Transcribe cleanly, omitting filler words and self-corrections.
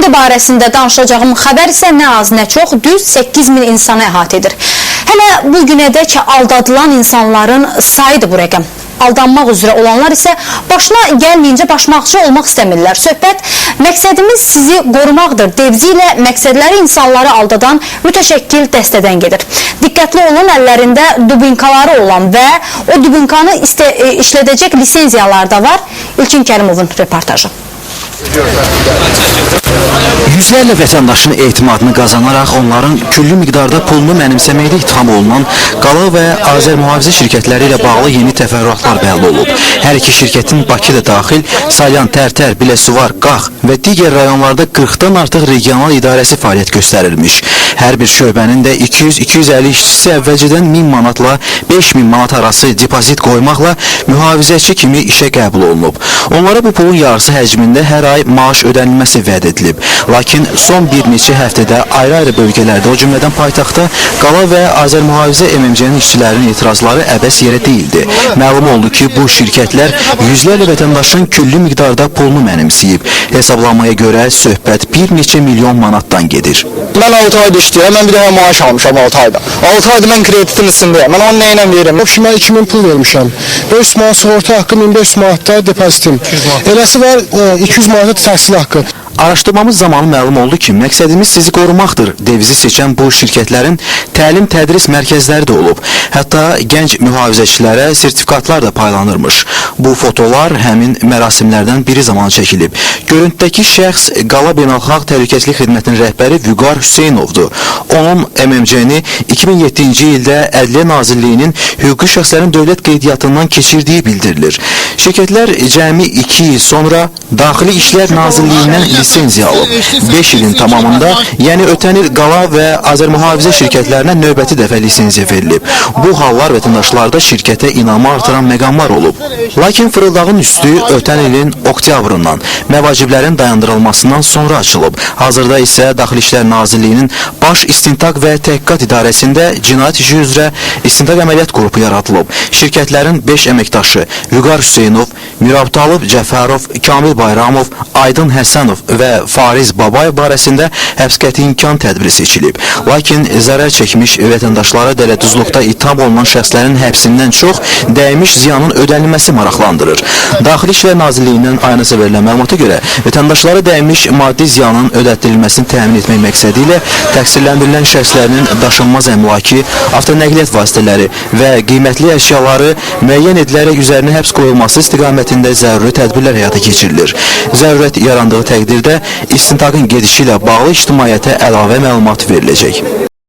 İndi barəsində danışacağım xəbər isə nə az nə çox düz 8.000 insanı əhatə edir. Hələ bu günədək aldadılan insanların sayıdır bu rəqəm. Aldanmaq üzrə olanlar isə başına gəlməyincə başmaqçı olmaq istəmirlər. Söhbət məqsədimiz sizi qorumaqdır devzi ilə məqsədləri insanları aldadan mütəşəkkil dəstədən gedir. Diqqətli olun, əllərində dubinkaları olan və o dubinkanı işlədəcək lisenziyalar da var. İlkin Kərimovun reportajı. Yüzlərlə vətəndaşın etimadını qazanaraq onların küllü miqdarda pulunu mənimsəməkdə ittiham olunan Qala və Azərmühafizə şirkətləri ilə bağlı yeni təfərrüatlar bəlli olub. Hər iki şirkətin Bakı da daxil Salyan, Tərtər, Biləsuvar, Qax və digər rayonlarda 40-dan artıq regional idarəsi fəaliyyət göstərilmiş. Hər bir şöbənin də 200-250 işçisi əvvəlcədən 1000 manatla 5000 manat arası depozit qoymaqla mühafizəçi kimi işə qəbul olunub. Onlara bu pulun yarısı həcmində hər ay maaş ödənilməsi vəd edilib. Lakin son bir neçə həftədə ayrı-ayrı bölgələrdə, o cümlədən paytaxtda Qala və Azərmühafizə MMC-nin işçilərinin etirazları əbəs yerə deyildi. Məlum oldu ki, bu şirkətlər yüzlərlə vətəndaşın küllü miqdarda pulunu mənimsəyib. Hesablamaya görə söhbət bir neçə milyon manatdan gedir. Mən 6 ayda işləyirəm, mən bir dəfə maaş almışam 6 ayda. 6 ayda mən kreditin üstündəyəm. Mən onu nə ilə verirəm? Yox, mən 2000 pul vermişəm. 500 manat sığorta haqqı, 1500 manat da depozitim. Eləsi var, 200 manat da təhsil haqqı. Araşdırmamız zamanı məlum oldu ki, məqsədimiz sizi qorumaqdır devizi seçən bu şirkətlərin təlim-tədris mərkəzləri də olub. Hətta gənc mühafizəçilərə sertifikatlar da paylanırmış. Bu fotolar həmin mərasimlərdən biri zamanı çəkilib. Görüntüdəki şəxs Qala Beynəlxalq Təhlükəsizlik Xidmətinin rəhbəri Vüqar Hüseynovdur. Onun MMC-ni 2007-ci ildə Ədliyyə Nazirliyinin hüquqi şəxslərin dövlət qeydiyyatından keçirdiyi bildirilir. Şirkətlər cəmi 2 il sonra Daxili İşlər Nazirliyindən lisenziya alıb. 5 ilin tamamında, yəni ötən il Qala və Azərmühafizə şirkətlərinə növbəti dəfə lisenziya verilib. Bu hallar vətəndaşlarda şirkətə inamı artıran məqamlar olub. Lakin fırıldağın üstü ötən ilin oktyabrından, məvaciblərin dayandırılmasından sonra açılıb. Hazırda isə Daxili İşlər Nazirliyinin Baş İstintaq və Təhqiqat İdarəsində cinayət işi üzrə istintaq əməliyyat qrupu yaradılıb. Şirkətlərin 5 əməkdaşı Vüqar Hüseynov, Mirabtalıb Cəfərov, Kamil Bayramov, Aydın Həsənov və Fariz Babayev barəsində həbs qəti imkan tədbiri seçilib. Lakin zərər çəkmiş vətəndaşlara dələduzluqda ittiham olunan şəxslərin həbsindən çox dəymiş ziyanın ödənilməsi maraqlandırır. Daxili İşlər Nazirliyindən ANS-ə verilən məlumata görə vətəndaşlara dəymiş maddi ziyanın ödətdirilməsini təmin etmək məqsədi ilə təqsirləndirilən şəxslərinin daşınmaz əmlakı, avtonəqliyyat vasitələri və qiymətli əşyaları müəyyən edilərək üzərinə həbs qoyulması istiqamətində zəruri tədbirlər həyata keçirilir. Zərurət yarandığı təqdirdə istintaqın gedişi ilə bağlı ictimaiyyətə əlavə məlumat veriləcək.